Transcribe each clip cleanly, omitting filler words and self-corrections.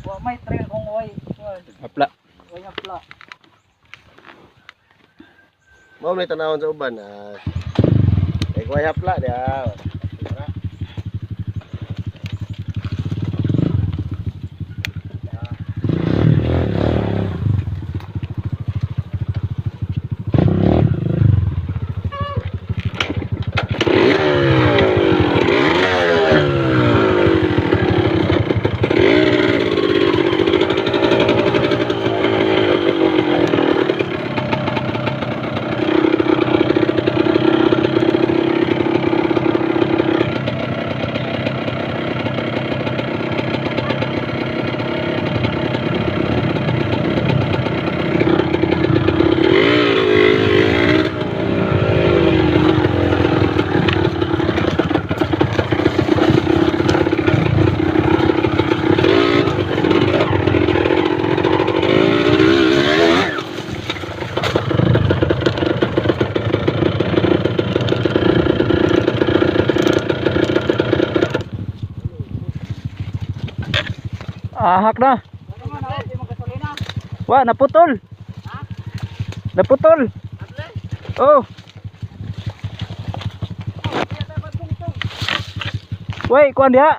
Wa may trail kung way. Hapla. Way hapla. Mao may tanawon sa uban ah. Eh kuhay hapla dia. Ahak na. Wa, naputol. Naputol. Oh. Wait, kuan diha.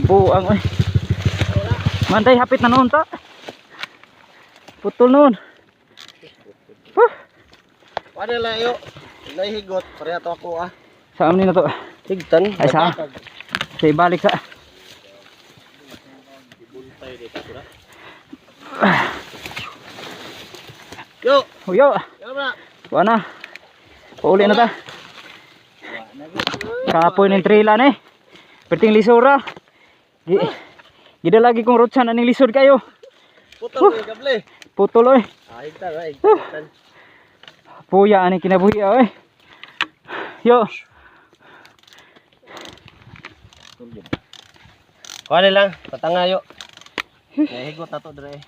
Buang oy. Manday hapit na noon ta. Putol noon. Huh. Wala layo. Nahigot pareha to ako ah. Sa amin na to. Higtan. Ay, sa? Sa ibalik sa. Yo, Uyo. yo na. Wa na. Pauli na ta. Kapoy ng trailer na eh. Perting lisura. Gida lagi kong rutsan aning lisod kayo. Putol ni kable. Putol oy. Ah, higtan ah, higtan. Puya aning kinabuhi oy. Yo. Kuha lang, patanga yo. Nahigot na to dire.